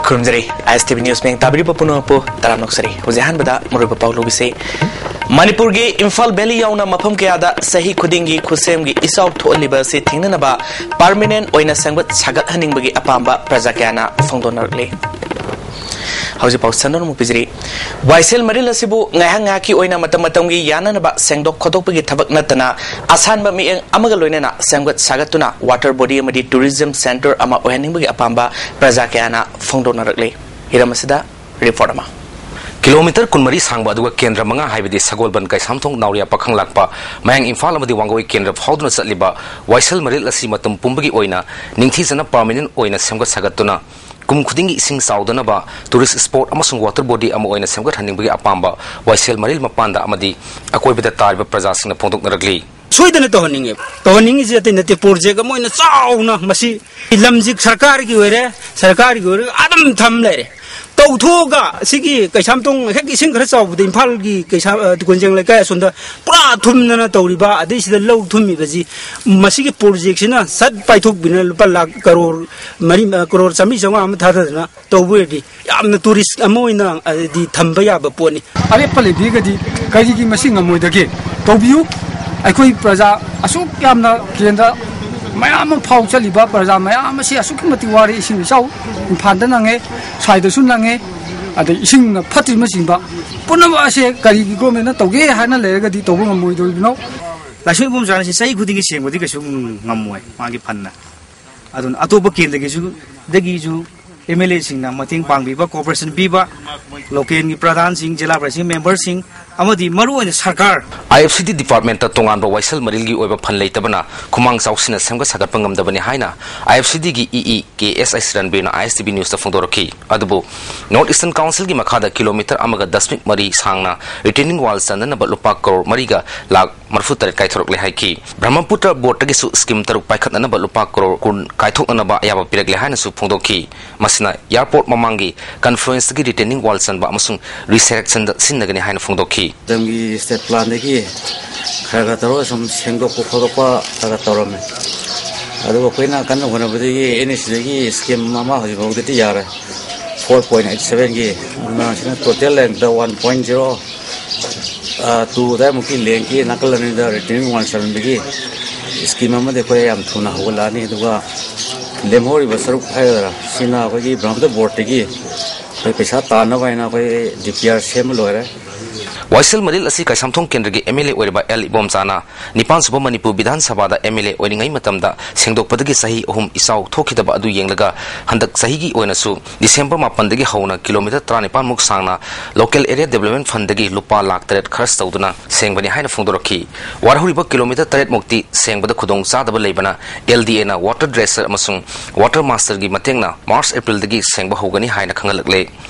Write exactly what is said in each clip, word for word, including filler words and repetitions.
ꯈꯨꯔꯨꯝꯖꯔꯤ꯫ ꯑꯥꯏ ꯑꯦꯁ T V news ꯃꯤꯌꯥꯝ ꯇꯥꯕꯤꯔꯤꯕ ꯄꯨꯝꯅꯃꯛꯄꯨ ꯇꯔꯥꯝꯅ ꯑꯣꯛꯆꯔꯤ꯫ ꯍꯧꯖꯤꯛ ꯑꯍꯥꯟꯕꯗ ꯃꯔꯨꯑꯣꯏꯕ ꯄꯥꯎ ꯂꯧꯕꯤꯁꯤ꯫ ꯃꯅꯤꯄꯨꯔꯒꯤ ꯏꯝꯐꯥꯜ ꯚꯦꯂꯤ ꯌꯥꯎꯅ ꯃꯐꯝ ꯀꯌꯥꯗ ꯆꯍꯤ ꯈꯨꯗꯤꯡꯒꯤ ꯈꯨꯠꯁꯦꯝꯒꯤ ꯏꯆꯥꯎ ꯊꯣꯛꯍꯜꯂꯤꯕ ꯑꯁꯤ ꯊꯤꯡꯅꯅꯕ ꯄꯥꯔꯃꯤꯅꯦꯟ ꯑꯣꯏꯅ ꯁꯦꯝꯒꯠ ꯁꯥꯒꯠꯍꯟꯅꯤꯡꯕꯒꯤ ꯑꯄꯥꯝꯕ ꯄ꯭ꯔꯖꯥ ꯀꯌꯥꯅ ꯐꯣꯡꯗꯣꯛꯅꯔꯛꯂꯤ꯫ ꯍꯧꯖꯤꯛ ꯄꯥꯎ ꯁꯟꯗꯣꯛꯅ ꯑꯃꯨꯛ ꯄꯤꯖꯔꯤ꯫ ꯋꯥꯏꯁꯦꯜ ꯃꯔꯤꯜ ꯑꯁꯤꯕꯨ ꯉꯥꯏꯍꯥꯛ ꯉꯥꯏꯍꯥꯛꯀꯤ ꯑꯣꯏꯅ ꯃꯇꯝ ꯃꯇꯝꯒꯤ ꯌꯥꯅꯅꯕ ꯁꯦꯡꯗꯣꯛ ꯈꯣꯠꯇꯣꯛꯄꯒꯤ ꯊꯕꯛ ꯅꯠꯇꯅ ꯑꯁꯥꯟꯕ ꯃꯤꯠꯌꯦꯡ ꯑꯃꯒ ꯂꯣꯏꯅꯅ ꯁꯦꯝꯒꯠ ꯁꯥꯒꯠꯇꯨꯅ ꯋꯥꯇꯔ ꯕꯣꯗꯤ ꯑꯃꯗꯤ ꯇꯨꯔꯤꯖꯝ ꯁꯦꯟꯇꯔ ꯑꯃ ꯑꯣꯏꯍꯟꯅꯤꯡꯕꯒꯤ ꯑꯄꯥꯝꯕ ꯄ꯭ꯔꯖꯥ ꯀꯌꯥꯅ ꯐꯣꯡꯗꯣꯛꯅꯔꯛꯂꯤ꯫ ꯍꯤꯔꯝ ꯑꯁꯤꯗ ꯔꯤꯄꯣꯔꯠ ꯑꯃ꯫ ꯀꯤꯂꯣꯃꯤꯇꯔ ꯀꯨꯟꯃꯔꯤ ꯁꯥꯡꯕ ꯑꯗꯨꯒ ꯀꯦꯟꯗ꯭ꯔ ꯃꯉꯥ ꯍꯥꯏꯕꯗꯤ ꯁꯒꯣꯜꯕꯟ, ꯀꯩꯁꯥꯝꯊꯣꯡ, ꯅꯥꯎꯔꯤꯌꯥ, ꯄꯥꯈꯪꯂꯥꯛꯄ, ꯃꯌꯥꯡ ꯏꯝꯐꯥꯜ ꯑꯃꯗꯤ ꯋꯥꯡꯒꯣꯏ ꯀꯦꯟꯗ꯭ꯔ ꯐꯥꯎꯗꯨꯅ ꯆꯠꯂꯤꯕ ꯋꯥꯏꯁꯦꯜ ꯃꯔꯤꯜ ꯑꯁꯤ ꯃꯇꯝ ꯄꯨꯝꯕꯒꯤ ꯑꯣꯏꯅ ꯅꯤꯡꯊꯤꯖꯅ ꯄꯥꯔꯃꯤꯅꯦꯟ ꯑꯣꯏꯅ ꯁꯦꯝꯒꯠ ꯁꯥꯒꯠꯇꯨꯅ ꯀꯨꯝ ꯈꯨꯗꯤꯡꯒꯤ ꯏꯁꯤꯡ ꯆꯥꯎꯗꯅꯕ ꯇꯨꯔꯤꯁ ꯁ꯭ꯄꯣꯠ ꯑꯃꯁꯨꯡ ꯋꯥꯇꯔ ꯕꯣꯗꯤ ꯑꯃ ꯑꯣꯏꯅ ꯁꯦꯝꯒꯠꯍꯟꯅꯤꯡꯕꯒꯤ ꯑꯄꯥꯝꯕ ꯋꯥꯏꯁꯦꯜ ꯃꯔꯤꯜ ꯃꯄꯥꯟꯗ ꯑꯃꯗꯤ ꯑꯀꯣꯏꯕꯗ ꯇꯥꯔꯤꯕ ꯄ꯭ꯔꯖꯥꯁꯤꯡꯅ ꯐꯣꯡꯗꯣꯛꯅꯔꯛꯂꯤ꯫ ꯁꯣꯏꯗꯅ ꯇꯧꯍꯟꯅꯤꯡꯉꯦ꯫ ꯇꯧꯍꯟꯅꯤꯡꯉꯤꯁꯦ ꯑꯇꯩ ꯅꯠꯇꯦ, ꯄ꯭ꯔꯣꯖꯦꯛ ꯑꯃ ꯑꯣꯏꯅ ꯆꯥꯎꯅ ꯃꯁꯤ ꯂꯝꯁꯤ ꯁꯔꯀꯥꯔꯒꯤ ꯑꯣꯏꯔꯦ, ꯁꯔꯀꯥꯔꯒꯤ ꯑꯣꯏꯔꯒ ꯑꯗꯨꯝ ꯊꯝ ꯂꯩꯔꯦ꯫ ꯇꯧꯊꯣꯛꯑꯒ ꯁꯤꯒꯤ ꯀꯩꯁꯥꯝꯊꯣꯡ ꯍꯦꯛ ꯏꯁꯤꯡ ꯈꯔ ꯆꯥꯎꯕꯗ ꯏꯝꯐꯥꯜꯒꯤ ꯀꯩꯁꯥ-, ꯑ, ꯀꯣꯟꯖꯦꯡ ꯂꯩꯀꯥꯏ ꯑꯁꯣꯝꯗ ꯄꯨꯔꯥ ꯊꯨꯝꯗꯅ ꯇꯧꯔꯤꯕ, ꯑꯗꯩ ꯁꯤꯗ ꯂꯧ ꯊꯨꯝꯃꯤꯕꯁꯤ, ꯃꯁꯤꯒꯤ ꯄ꯭ꯔꯣꯖꯦꯛꯁꯤꯅ ꯁꯠ ꯄꯥꯏꯊꯣꯛꯄꯤꯗꯅ ꯂꯨꯄꯥ ꯂꯥꯈ ꯀꯔꯣꯔ ꯃꯔꯤ, ꯑ, ꯀꯔꯣꯔ ꯆꯥꯃꯔꯤ ꯆꯥꯝꯃꯉꯥ ꯑꯃ ꯊꯥꯗꯗꯅ ꯇꯧꯕ ꯑꯣꯏꯔꯗꯤ ꯌꯥꯝꯅ ꯇꯨꯔꯤꯁ ꯑꯃ ꯑꯣꯏꯅ, ꯑꯗꯩꯗꯤ, ꯊꯝꯕ ꯌꯥꯕ ꯄꯣꯠꯅꯤ꯫ ꯑꯔꯦꯞꯄ ꯂꯩꯕꯤꯔꯒꯗꯤ ꯀꯔꯤꯒꯤ ꯃꯁꯤ ꯉꯝꯃꯣꯏꯗꯒꯦ? ꯇꯧꯕꯤꯌꯨ꯫ ꯑꯩꯈꯣꯏ ꯄ꯭ꯔꯖꯥ ꯑꯁꯨꯛ ꯌꯥꯝꯅ ꯀꯦꯟꯗ꯭ꯔ ꯃꯌꯥꯝ ꯑꯃ ꯐꯥꯎ ꯆꯠꯂꯤꯕ ꯄ꯭ꯔꯖꯥ ꯃꯌꯥꯝ ꯑꯁꯤ ꯑꯁꯨꯛꯀꯤ ꯃꯇꯤꯛ ꯋꯥꯔꯦ꯫ ꯏꯁꯤꯡ ꯏꯆꯥꯎ ꯏꯝꯐꯥꯜꯗ ꯅꯪꯉꯦ, ꯁ꯭ꯋꯥꯏꯗꯁꯨ ꯅꯪꯉꯦ, ꯑꯗꯩ ꯏꯁꯤꯡꯅ ꯐꯠꯇ꯭ꯔꯤꯕꯅꯆꯤꯡꯕ ꯄꯨꯝꯅꯃꯛ ꯑꯁꯦ ꯀꯔꯤꯒꯤ ꯒꯣꯔꯃꯦꯟꯅ ꯇꯧꯒꯦ ꯍꯥꯏꯅ ꯂꯩꯔꯒꯗꯤ ꯇꯧꯕ ꯉꯝꯃꯣꯏꯗꯧꯔꯤꯕꯅꯣ? ꯂꯥꯏꯁꯣꯟ ꯏꯕꯣꯝ ꯆꯥꯅꯁꯤ ꯆꯍꯤ ꯈꯨꯗꯤꯡꯒꯤ ꯁꯦꯡꯕꯗꯤ ꯀꯩꯁꯨ ꯉꯝꯃꯣꯏ ꯃꯥꯒꯤ ꯐꯟꯅ꯫ ꯑꯗꯨꯅ ꯑꯇꯣꯞꯄ ꯀꯦꯟꯗ꯭ꯔꯒꯤꯁꯨ, ꯗꯒꯤꯁꯨ ꯑꯦꯝ ꯑꯦꯜ ꯑꯦꯁꯤꯡꯅ ꯃꯇꯦꯡ ꯄꯥꯡꯕꯤꯕ, ꯀꯣꯑꯣꯄꯔꯦꯁꯟ ꯄꯤꯕ, ꯂꯣꯀꯦꯜꯒꯤ ꯄ꯭ꯔꯙꯥꯟꯁꯤꯡ, ꯖꯤꯂꯥ ꯄꯔꯤꯁꯠ ꯃꯦꯝꯕꯔꯁꯤꯡ ꯑꯃꯗꯤ ꯃꯔꯨꯑꯣꯏꯅ ꯁꯔꯀꯥꯔ꯫ ꯑꯥꯏ ꯑꯦꯐ ꯁꯤ ꯗꯤ ꯗꯤꯄꯥꯔꯠꯃꯦꯟꯇ ꯇꯣꯉꯥꯟꯕ ꯋꯥꯏꯁꯦꯜ ꯃꯔꯤꯜꯒꯤ ꯑꯣꯏꯕ ꯐꯟ ꯂꯩꯇꯕꯅ ꯈꯨꯃꯥꯡ ꯆꯥꯎꯁꯤꯟꯅ ꯁꯦꯝꯒꯠ ꯁꯥꯒꯠꯄ ꯉꯝꯗꯕꯅꯤ ꯍꯥꯏꯅ ꯑꯥꯏ ꯑꯦꯐ ꯁꯤ ꯗꯤꯒꯤ ꯏ ꯏ ꯀꯦ ꯑꯦꯁ ꯑꯥꯏ ꯁꯤꯔꯟꯕꯤꯔꯅ ꯑꯥꯏ ꯑꯦꯁ ꯇꯤ ꯚꯤ ꯅ꯭ꯌꯨꯁꯇ ꯐꯣꯡꯗꯣꯔꯛꯈꯤ꯫ ꯑꯗꯨꯕꯨ ꯅꯣꯔꯠ ꯏꯁꯇꯔꯟ ꯀꯥꯎꯟꯁꯤꯜꯒꯤ ꯃꯈꯥꯗ ꯀꯤꯂꯣꯃꯤꯇꯔ ꯑꯃꯒ ꯗꯁꯃꯤꯛ ꯃꯔꯤ ꯁꯥꯡꯅ ꯔꯤꯇꯦꯅꯤꯡ ꯋꯥꯜ ꯆꯟꯅꯅꯕ ꯂꯨꯄꯥ ꯀꯔꯣꯔ ꯃꯔꯤꯒ ꯂꯥꯈ ꯃꯔꯤꯐꯨ ꯇꯔꯦꯠ ꯀꯥꯏꯊꯣꯔꯛꯂꯦ ꯍꯥꯏꯈꯤ꯫ ꯕ꯭ꯔꯍ꯭ꯃꯄꯨꯇ꯭ꯔ ꯕꯣꯔꯗꯇꯒꯤꯁꯨ ꯁ꯭ꯀꯤꯝ ꯇꯔꯨꯛ ꯄꯥꯏꯈꯠꯅꯅꯕ ꯂꯨꯄꯥ ꯀꯔꯣꯔ ꯀꯨꯟ ꯀꯥꯏꯊꯣꯛꯅꯅꯕ ꯑꯌꯥꯕ ꯄꯤꯔꯛꯂꯦ ꯍꯥꯏꯅꯁꯨ ꯐꯣꯡꯗꯣꯛꯈꯤ꯫ ꯃꯁꯤꯅ ꯑꯦꯌꯔꯄꯣꯔꯠ ꯃꯃꯥꯡꯒꯤ ꯀꯟꯐ꯭ꯂꯨꯋꯦꯟꯁꯇꯒꯤ ꯔꯤꯇꯦꯅꯤꯡ ꯋꯥꯜ ꯆꯟꯕ ꯑꯃꯁꯨꯡ ꯔꯤꯁꯦꯂꯦꯛꯁꯟꯗ ꯁꯤꯖꯤꯟꯅꯒꯅꯤ ꯍꯥꯏꯅ ꯐꯣꯡꯗꯣꯛꯈꯤ꯫ ꯃꯇꯝꯒꯤ ꯁ꯭ꯇꯦꯠ ꯄ꯭ꯂꯥꯟꯗꯒꯤ ꯈꯔ ꯈꯔ ꯇꯧꯔꯒ ꯁꯨꯝ ꯁꯦꯡꯗꯣꯛꯄ ꯈꯣꯠꯇꯣꯛꯄ ꯈꯔ ꯈꯔ ꯇꯧꯔꯝꯃꯦ꯫ ꯑꯗꯨꯕꯨ ꯑꯩꯈꯣꯏꯅ ꯀꯟꯅ ꯍꯣꯠꯅꯕꯗꯒꯤ ꯑꯦꯟ ꯑꯦꯁ ꯁꯤꯗꯒꯤ ꯁ꯭ꯀꯤꯝ ꯑꯃ ꯍꯧꯖꯤꯛ ꯐꯥꯎꯗꯗꯤ ꯌꯥꯔꯦ꯫ ꯐꯣꯔ ꯄꯣꯏꯟ ꯑꯩꯠ ꯁꯚꯦꯟꯒꯤ, ꯑꯗꯨꯅ ꯁꯤꯅ ꯇꯣꯇꯦꯜ ꯂꯦꯡꯗ ꯋꯥꯟ ꯄꯣꯏꯟ ꯖꯤꯔꯣ ꯇꯨ ꯑꯗꯥꯏꯃꯨꯛꯀꯤ ꯂꯦꯡꯒꯤ ꯅꯥꯀꯜ ꯑꯅꯤꯗ ꯔꯤꯇꯦꯅꯤꯡ ꯋꯥꯜ ꯆꯟꯕꯒꯤ ꯁ꯭ꯀꯤꯝ ꯑꯃꯗꯤ ꯑꯩꯈꯣꯏ ꯌꯥꯝ ꯊꯨꯅ ꯍꯧꯒꯠꯂꯛꯑꯅꯤ꯫ ꯑꯗꯨꯒ ꯂꯦꯝꯍꯧꯔꯤꯕ ꯁꯔꯨꯛ ꯍꯥꯏꯒꯗ꯭ꯔꯥ, ꯁꯤꯅ ꯑꯩꯈꯣꯏꯒꯤ ꯕ꯭ꯔꯍꯃꯄꯨꯇ꯭ꯔ ꯕꯣꯔꯗꯇꯒꯤ ꯑꯩꯈꯣꯏ ꯄꯩꯁꯥ ꯇꯥꯅꯕ ꯍꯥꯏꯅ ꯑꯩꯈꯣꯏ ꯗꯤ ꯄꯤ ꯑꯥꯔ ꯁꯦꯝꯕ ꯂꯣꯏꯔꯦ꯫ ꯋꯥꯏꯁꯦꯜ ꯃꯔꯤꯜ ꯑꯁꯤ ꯀꯩꯁꯥꯝꯊꯣꯡ ꯀꯦꯟꯗ꯭ꯔꯒꯤ ꯑꯦꯝ ꯑꯦꯜ ꯑꯦ ꯑꯣꯏꯔꯤꯕ ꯑꯦꯜ ꯏꯕꯣꯝꯆꯥꯅ ꯅꯤꯄꯥꯟ ꯁꯨꯕ ꯃꯅꯤꯄꯨꯔ ꯕꯤꯙꯥꯟ ꯁꯚꯥꯗ ꯑꯦꯝ ꯑꯦꯜ ꯑꯦ ꯑꯣꯏꯔꯤꯉꯩ ꯃꯇꯝꯗ ꯁꯦꯡꯗꯣꯛꯄꯗꯒꯤ ꯆꯍꯤ ꯑꯍꯨꯝ ꯏꯆꯥꯎ ꯊꯣꯛꯈꯤꯗꯕ ꯑꯗꯨ ꯌꯦꯡꯂꯒ ꯍꯟꯗꯛ ꯆꯍꯤꯒꯤ ꯑꯣꯏꯅꯁꯨ ꯗꯤꯁꯦꯝꯕꯔ ꯃꯥꯄꯟꯗꯒꯤ ꯍꯧꯅ ꯀꯤꯂꯣꯃꯤꯇꯔ ꯇꯔꯥꯅꯤꯄꯥꯟꯃꯨꯛ ꯁꯥꯡꯅ ꯂꯣꯀꯦꯜ ꯑꯦꯔꯤꯌꯥ ꯗꯤꯕꯂꯞꯃꯦꯟ ꯐꯟꯗꯒꯤ ꯂꯨꯄꯥ ꯂꯥꯈ ꯇꯔꯦꯠ ꯈꯔꯆ ꯇꯧꯗꯨꯅ ꯁꯦꯡꯕꯅꯤ ꯍꯥꯏꯅ ꯐꯣꯡꯗꯣꯔꯛꯈꯤ꯫ ꯋꯥꯠꯍꯧꯔꯤꯕ ꯀꯤꯂꯣꯃꯤꯇꯔ ꯇꯔꯦꯠꯃꯨꯛꯇꯤ ꯁꯦꯡꯕꯗ ꯈꯨꯗꯣꯡ ꯆꯥꯗꯕ ꯂꯩꯕꯅ ꯑꯦꯜ ꯗꯤ ꯑꯦꯅ ꯋꯥꯇꯔ ꯗ꯭ꯔꯦꯁꯔ ꯑꯃꯁꯨꯡ ꯋꯥꯇꯔ ꯃꯥꯁꯇꯔꯒꯤ ꯃꯇꯦꯡꯅ ꯃꯥꯔꯆ ꯑꯦꯄ꯭ꯔꯤꯜꯗꯒꯤ ꯁꯦꯡꯕ ꯍꯧꯒꯅꯤ ꯍꯥꯏꯅ ꯈꯪꯍꯜꯂꯛꯂꯦ꯫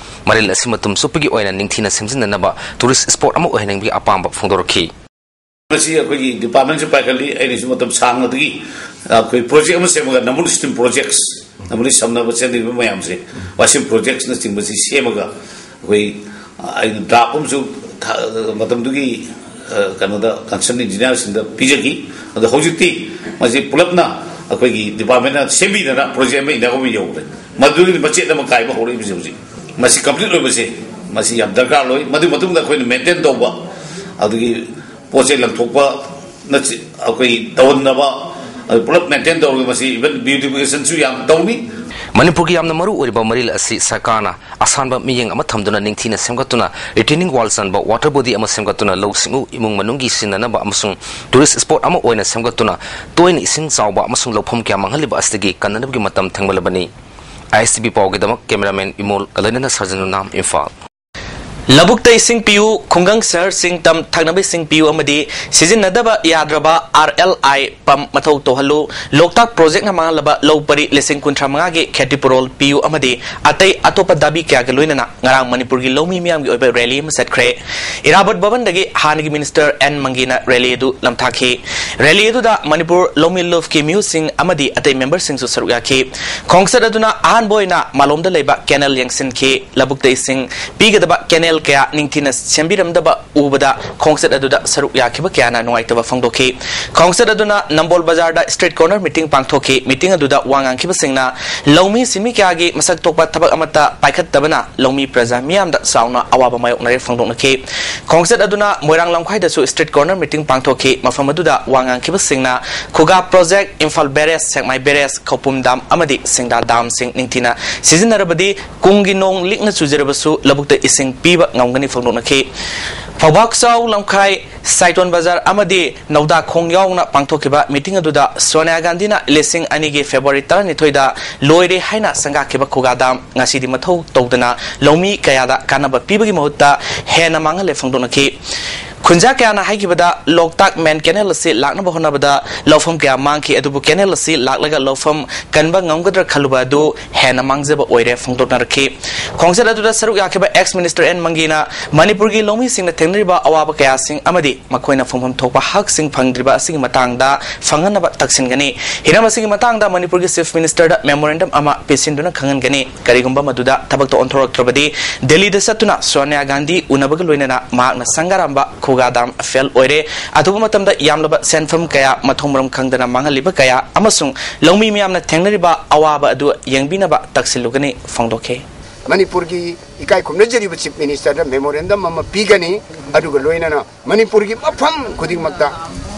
ꯃꯔꯤꯜ ꯑꯁꯤ ꯃꯇꯝ ꯆꯨꯞꯄꯒꯤ ꯑꯣꯏꯅ ꯅꯤꯡꯊꯤꯅ ꯁꯦꯝꯖꯤꯟꯅꯅꯕ ꯇꯨꯔꯤꯁ ꯁ꯭ꯄꯣꯠ ꯑꯃ ꯑꯣꯏꯍꯟꯅꯤꯡꯕꯒꯤ ꯑꯄꯥꯝꯕ ꯐꯣꯡꯗꯣꯔꯛꯈꯤ꯫ ꯃꯁꯤ ꯑꯩꯈꯣꯏꯒꯤ ꯗꯤꯄꯥꯔꯠꯃꯦꯟꯁꯨ ꯄꯥꯏꯈꯠꯂꯤ, ꯑꯩꯅꯁꯨ ꯃꯇꯝ ꯁꯥꯡꯅꯗꯒꯤ ꯑꯩꯈꯣꯏ ꯄ꯭ꯔꯣꯖꯦꯛ ꯑꯃ ꯁꯦꯝꯃꯒ ꯅꯝꯕꯨꯜ ꯁ꯭ꯇ꯭ꯔꯤꯝ ꯄ꯭ꯔꯣꯖꯦꯛꯁ, ꯅꯝꯕꯨꯜ ꯁꯝꯅꯕ ꯆꯦꯟꯗꯔꯤꯕ ꯃꯌꯥꯝꯁꯦ, ꯋꯥꯁꯤꯝ ꯄ꯭ꯔꯣꯖꯦꯛꯁꯅꯆꯤꯡꯕꯁꯤ ꯁꯦꯝꯃꯒ ꯑꯩꯈꯣꯏ, ꯑꯩꯅ ꯗ꯭ꯔꯥꯐ ꯑꯃꯁꯨ ꯊꯥ-, ꯃꯇꯝꯗꯨꯒꯤ, ꯑ, ꯀꯩꯅꯣꯗ ꯀꯟꯁꯔꯟ ꯏꯟꯖꯤꯅꯤꯌꯥꯔꯁꯤꯡꯗ ꯄꯤꯖꯈꯤ꯫ ꯑꯗꯣ ꯍꯧꯖꯤꯛꯇꯤ ꯃꯁꯤ ꯄꯨꯂꯞꯅ ꯑꯩꯈꯣꯏꯒꯤ ꯗꯤꯄꯥꯔꯠꯃꯦꯟꯅ ꯁꯦꯝꯕꯤꯗꯅ ꯄ꯭ꯔꯣꯖꯦꯛ ꯑꯃ ꯏꯟꯅꯕ ꯑꯃ ꯌꯧꯔꯦ꯫ ꯃꯗꯨꯒꯤ ꯃꯆꯦꯠ ꯑꯃ ꯀꯥꯏꯕ ꯍꯧꯔꯛꯏꯕꯁꯦ ꯍꯧꯖꯤꯛ꯫ ꯃꯁꯤ ꯀꯝꯄ꯭ꯂꯤꯠ ꯑꯣꯏꯕꯁꯦ ꯃꯁꯤ ꯌꯥꯝ ꯗꯔꯀꯥꯔ ꯑꯣꯏ꯫ ꯃꯗꯨꯒꯤ ꯃꯇꯨꯡꯗ ꯑꯩꯈꯣꯏꯅ ꯃꯦꯟꯇꯦꯟ ꯇꯧꯕ, ꯑꯗꯨꯗꯒꯤ ꯄꯣꯠ ꯆꯩ ꯂꯪꯊꯣꯛꯄ ꯅꯆꯤ-, ꯑꯩꯈꯣꯏ ꯇꯧꯍꯟꯅꯕ, ꯑꯗꯨ ꯄꯨꯂꯞ ꯃꯦꯟꯇꯦꯟ ꯇꯧꯔꯒ ꯃꯁꯤ ꯏꯚꯟ ꯕ꯭ꯌꯨꯇꯤꯐꯤꯀꯦꯁꯟꯁꯨ ꯌꯥꯝ ꯇꯧꯅꯤ꯫ ꯃꯅꯤꯄꯨꯔꯒꯤ ꯌꯥꯝꯅ ꯃꯔꯨ ꯑꯣꯏꯔꯤꯕ ꯃꯔꯤꯜ ꯑꯁꯤ ꯁꯔꯀꯥꯔꯅ ꯑꯁꯥꯟꯕ ꯃꯤꯠꯌꯦꯡ ꯑꯃ ꯊꯝꯗꯨꯅ ꯅꯤꯡꯊꯤꯅ ꯁꯦꯝꯒꯠꯇꯨꯅ ꯔꯤꯇꯦꯅꯤꯡ ꯋꯥꯜ ꯆꯟꯕ ꯋꯥꯇꯔ ꯕꯣꯗꯤ ꯑꯃ ꯁꯦꯝꯒꯠꯇꯨꯅ ꯂꯧꯎ ꯁꯤꯡꯎ ꯏꯃꯨꯡ ꯃꯅꯨꯡꯒꯤ ꯁꯤꯖꯤꯟꯅꯅꯕ ꯑꯃꯁꯨꯡ ꯇꯨꯔꯤꯁ ꯁ꯭ꯄꯣꯠ ꯑꯃ ꯑꯣꯏꯅ ꯁꯦꯝꯒꯠꯇꯨꯅ ꯇꯣꯏꯅ ꯏꯁꯤꯡ ꯆꯥꯎꯕ ꯑꯃꯁꯨꯡ ꯂꯧꯐꯝ ꯀꯌꯥ ꯃꯥꯡꯍꯜꯂꯤꯕ ꯑꯁꯤꯗꯒꯤ ꯀꯟꯅꯅꯕꯒꯤ ꯃꯇꯝ ꯊꯦꯡꯕꯂꯕꯅꯤ꯫ ꯑꯥꯏ ꯑꯦꯁ ꯇꯤ ꯚꯤ ꯄꯥꯎꯒꯤꯗꯃꯛ ꯀꯦꯃꯦꯔꯥꯃꯦꯟ ꯏꯃꯣꯜꯒ ꯂꯣꯏꯅꯅ ꯁꯔꯖꯟ ꯅꯨꯅꯥꯝ, ꯏꯝꯐꯥꯜ꯫ ꯂꯧꯕꯨꯛꯇ ꯏꯁꯤꯡ ꯄꯤꯌꯨ, ꯈꯨꯡꯒꯪ ꯁꯍꯔꯁꯤꯡ ꯇꯝ ꯊꯛꯅꯕ ꯏꯁꯤꯡ ꯄꯤꯌꯨ ꯑꯃꯗꯤ ꯁꯤꯖꯤꯟꯅꯗꯕ ꯌꯥꯗ꯭ꯔꯕ ꯑꯥꯔ ꯑꯦꯜ ꯑꯥꯏ ꯄꯝ ꯃꯊꯧ ꯇꯧꯍꯜꯂꯨ, ꯂꯣꯛꯇꯥꯛ ꯄ꯭ꯔꯣꯖꯦꯛꯅ ꯃꯥꯡꯍꯜꯂꯕ ꯂꯧ ꯄꯔꯤ ꯂꯤꯁꯤꯡ ꯀꯨꯟꯊ꯭ꯔꯥ ꯃꯉꯥꯒꯤ ꯈꯦꯇꯤ ꯄꯨꯔꯣꯜ ꯄꯤꯌꯨ ꯑꯃꯗꯤ ꯑꯇꯩ ꯑꯇꯣꯞꯄ ꯗꯥꯕꯤ ꯀꯌꯥꯒ ꯂꯣꯏꯅꯅ ꯉꯔꯥꯡ ꯃꯅꯤꯄꯨꯔꯒꯤ ꯂꯧꯃꯤ ꯃꯤꯌꯥꯝꯒꯤ ꯑꯣꯏꯕ ꯔꯦꯂꯤ ꯑꯃ ꯆꯠꯈ꯭ꯔꯦ꯫ ꯏꯔꯥꯕꯣꯠ ꯚꯕꯟꯗꯒꯤ ꯍꯥꯟꯅꯒꯤ ꯃꯤꯅꯤꯁꯇꯔ ꯑꯦꯟ ꯃꯪꯒꯤꯅ ꯔꯦꯂꯤ ꯑꯗꯨ ꯂꯝꯊꯥꯈꯤ꯫ ꯔꯦꯂꯤ ꯑꯗꯨꯗ ꯃꯅꯤꯄꯨꯔ ꯂꯧꯃꯤ ꯂꯨꯞꯀꯤ ꯃꯤꯑꯣꯏꯁꯤꯡ ꯑꯃꯗꯤ ꯑꯇꯩ ꯃꯦꯝꯕꯔꯁꯤꯡꯁꯨ ꯁꯔꯨꯛ ꯌꯥꯈꯤ꯫ ꯈꯣꯡꯆꯠ ꯑꯗꯨꯅ ꯑꯍꯥꯟꯕ ꯑꯣꯏꯅ ꯃꯥꯂꯣꯝꯗ ꯂꯩꯕ ꯀꯦꯅꯦꯜ ꯌꯦꯡꯁꯤꯟꯈꯤ꯫ ꯂꯧꯕꯨꯛꯇ ꯏꯁꯤꯡ ꯄꯤꯒꯗꯕ ꯀꯦꯅꯦꯜ ꯀꯌꯥ ꯅꯤꯡꯊꯤꯅ ꯁꯦꯝꯕꯤꯔꯝꯗꯕ ꯎꯕꯗ ꯈꯣꯡꯆꯠ ꯑꯗꯨꯗ ꯁꯔꯨꯛ ꯌꯥꯈꯤꯕ ꯀꯌꯥꯅ ꯅꯨꯡꯉꯥꯏꯇꯕ ꯐꯣꯡꯗꯣꯛꯈꯤ꯫ ꯈꯣꯡꯆꯠ ꯑꯗꯨꯅ ꯅꯝꯕꯣꯜ ꯕꯖꯥꯔꯗ street corner meeting ꯄꯥꯡꯊꯣꯛꯈꯤ꯫ Meeting ꯑꯗꯨꯗ ꯋꯥ ꯉꯥꯡꯈꯤꯕꯁꯤꯡꯅ ꯂꯧꯃꯤ ꯁꯤꯟꯃꯤ ꯀꯌꯥꯒꯤ ꯃꯁꯛ ꯊꯣꯛꯄ ꯊꯕꯛ ꯑꯃꯠꯇ ꯄꯥꯏꯈꯠꯇꯕꯅ ꯂꯧꯃꯤ ꯄ꯭ꯔꯖꯥ ꯃꯤꯌꯥꯝꯗ ꯆꯥꯎꯅ ꯑꯋꯥꯕ ꯃꯥꯌꯣꯛꯅꯔꯦ ꯐꯣꯡꯗꯣꯛꯅꯈꯤ꯫ ꯈꯣꯡꯆꯠ ꯑꯗꯨꯅ ꯃꯣꯏꯔꯥꯡ ꯂꯝꯈꯥꯏꯗꯁꯨ street corner meeting ꯄꯥꯡꯊꯣꯛꯈꯤ꯫ ꯃꯐꯝ ꯑꯗꯨꯗ ꯋꯥ ꯉꯥꯡꯈꯤꯕꯁꯤꯡꯅ ꯈꯨꯒꯥ project, ꯏꯝꯐꯥꯜ barrage, ꯁꯦꯛꯃꯥꯏ barrage, ꯈꯧꯄꯨꯝ dam ꯑꯃꯗꯤ ꯁꯤꯡꯗꯥ damꯁꯤꯡ ꯅꯤꯡꯊꯤꯅ ꯁꯤꯖꯤꯟꯅꯔꯕꯗꯤ ꯀꯨꯝꯒꯤ ꯅꯣꯡ ꯂꯤꯛꯅ ꯆꯨꯖꯔꯕꯁꯨ ꯂꯧꯕꯨꯛꯇ ꯏꯁꯤꯡ ꯄꯤꯕ ꯉꯝꯒꯅꯤ ꯐꯣꯡꯗꯣꯛꯅꯈꯤ꯫ ꯐꯧꯕꯥꯛꯆꯥꯎ ꯂꯝꯈꯥꯏ, ꯁꯥꯏꯇꯣꯟ ꯕꯖꯥꯔ ꯑꯃꯗꯤ ꯅꯧꯗꯥꯈꯣꯡ ꯌꯥꯎꯅ ꯄꯥꯡꯊꯣꯛꯈꯤꯕ meeting ꯑꯗꯨꯗ ꯁꯣꯅꯤꯌꯥ ꯒꯥꯟꯙꯤꯅ ꯂꯤꯁꯤꯡ ꯑꯅꯤꯒꯤ February ꯇꯔꯥꯅꯤꯊꯣꯏꯗ ꯂꯣꯏꯔꯦ ꯍꯥꯏꯅ ꯁꯪꯒꯥꯈꯤꯕ ꯈꯨꯒꯥ dam ꯉꯁꯤꯗꯤ ꯃꯊꯧ ꯇꯧꯗꯅ ꯂꯧꯃꯤ ꯀꯌꯥꯗ ꯀꯥꯟꯅꯕ ꯄꯤꯕꯒꯤ ꯃꯍꯨꯠꯇ ꯍꯦꯟꯅ ꯃꯥꯡꯍꯜꯂꯦ ꯐꯣꯡꯗꯣꯛꯅꯈꯤ꯫ ꯈꯨꯟꯖꯥ ꯀꯌꯥꯅ ꯍꯥꯏꯈꯤꯕꯗ ꯂꯣꯛꯇꯥꯛ main canal ꯑꯁꯤ ꯂꯥꯛꯅꯕ ꯍꯣꯠꯅꯕꯗ ꯂꯧꯐꯝ ꯀꯌꯥ ꯃꯥꯡꯈꯤ, ꯑꯗꯨꯕꯨ canal ꯑꯁꯤ ꯂꯥꯛꯂꯒ ꯂꯧꯐꯝ ꯀꯟꯕ ꯉꯝꯒꯗ꯭ꯔꯥ ꯈꯜꯂꯨꯕ ꯑꯗꯨ ꯍꯦꯟꯅ ꯃꯥꯡꯖꯕ ꯑꯣꯏꯔꯦ ꯐꯣꯡꯗꯣꯛꯅꯔꯛꯈꯤ꯫ ꯈꯣꯡꯆꯠ ꯑꯗꯨꯗ ꯁꯔꯨꯛ ꯌꯥꯈꯤꯕ ex minister ꯑꯦꯟ ꯃꯪꯒꯤꯅ ꯃꯅꯤꯄꯨꯔꯒꯤ ꯂꯧꯃꯤꯁꯤꯡꯅ ꯊꯦꯡꯅꯔꯤꯕ ꯑꯋꯥꯕ ꯀꯌꯥꯁꯤꯡ ꯑꯃꯗꯤ ꯃꯈꯣꯏꯅ ꯐꯪꯐꯝ ꯊꯣꯛꯄ ꯍꯛꯁꯤꯡ ꯐꯪꯗ꯭ꯔꯤꯕ ꯑꯁꯤꯒꯤ ꯃꯇꯥꯡꯗ ꯐꯪꯍꯟꯅꯕ ꯇꯛꯁꯤꯟꯒꯅꯤ꯫ ꯍꯤꯔꯝ ꯑꯁꯤꯒꯤ ꯃꯇꯥꯡꯗ ꯃꯅꯤꯄꯨꯔꯒꯤ chief ministerꯗ memorandum ꯑꯃ ꯄꯤꯁꯤꯟꯗꯨꯅ ꯈꯪꯍꯟꯒꯅꯤ꯫ ꯀꯔꯤꯒꯨꯝꯕ ꯃꯗꯨꯗ ꯊꯕꯛꯇ ꯑꯣꯟꯊꯣꯔꯛꯇ꯭ꯔꯕꯗꯤ ꯗꯦꯜꯂꯤꯗ ꯆꯠꯇꯨꯅ ꯁꯣꯅꯤꯌꯥ ꯒꯥꯟꯙꯤ ꯎꯅꯕꯒ ꯂꯣꯏꯅꯅ ꯃꯍꯥꯛꯅ ꯁꯪꯒꯥꯔꯝꯕ ꯈꯨꯒꯥ dam fail ꯑꯣꯏꯔꯦ, ꯑꯊꯨꯕ ꯃꯇꯝꯗ ꯌꯥꯝꯂꯕ ꯁꯦꯟꯐꯝ ꯀꯌꯥ ꯃꯊꯣꯡ ꯃꯔꯝ ꯈꯪꯗꯅ ꯃꯥꯡꯍꯜꯂꯤꯕ ꯀꯌꯥ ꯑꯃꯁꯨꯡ ꯂꯧꯃꯤ ꯃꯤꯌꯥꯝꯅ ꯊꯦꯡꯅꯔꯤꯕ ꯑꯋꯥꯕ ꯑꯗꯨ ꯌꯦꯡꯕꯤꯅꯕ ꯇꯛꯁꯤꯜꯂꯨꯒꯅꯤ ꯐꯣꯡꯗꯣꯛꯈꯤ꯫ ꯃꯅꯤꯄꯨꯔꯒꯤ ꯏꯀꯥꯏ ꯈꯨꯝꯅꯖꯔꯤꯕ chief ministerꯗ memorandum ꯑꯃ ꯄꯤꯒꯅꯤ, ꯑꯗꯨꯒ ꯂꯣꯏꯅꯅ ꯃꯅꯤꯄꯨꯔꯒꯤ ꯃꯐꯝ ꯈꯨꯗꯤꯡꯃꯛꯇ